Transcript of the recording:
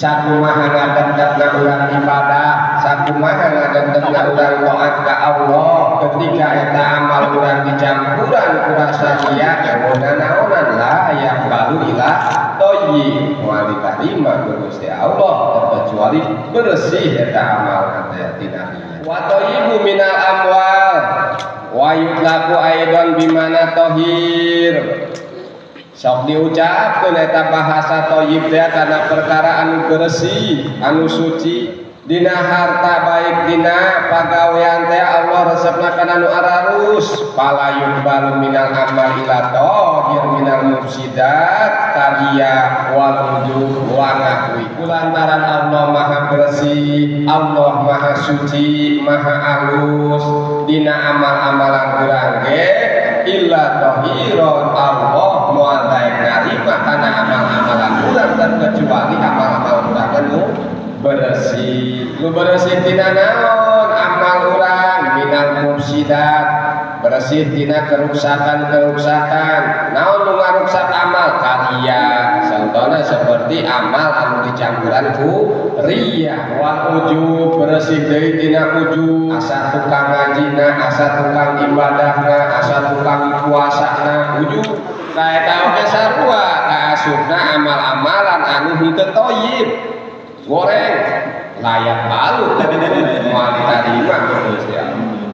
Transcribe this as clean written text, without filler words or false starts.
Sakumaha ngadegdegna urang ibadah, sakumaha ngadegdegna urang taat ka Allah, ketika eta amal urang dicampuran ku rasa riya, naonan la yaqbalu illa thayyib, moal ditarima ku Gusti Allah terkecuali bersih eta amal teh tina riya. Wa thayyibu minal amwal wa yutlaqu aidan bimana tahir. Sok diucapkeun eta bahasa thayyib teh kana perkara anu bersih, anu suci. Dina harta baik dina pagawean teh Allah resepna kana nu ararus. Fala yuqbalu minal amal illa tahir minal mufsidat karya wal ujub wa nahwi. Kulantaran Allah maha bersih, Allah maha suci, maha alus dina amal-amalan urang ge illa tahiron, Allah moal daek narima kana amal-amalan urang terkecuali amal-amal urang anu bersih. Nu bersih tina naon amal urang? Minal mufsidat, bersih tina keruksakan-keruksakan. Naon nu ngaruksak amal? Karya. Contohna seperti amal anu dicampuran ku riya. Wal ujub, bersih deui tina ujub. Asa tukang ngajina, asa tukang ibadahna, asa tukang puasana, ujub. Nah eta oge sarua kaasupna amal-amalan anu henteu thayyib, goreng, layak balu moal ditarima ku Gusti Allah.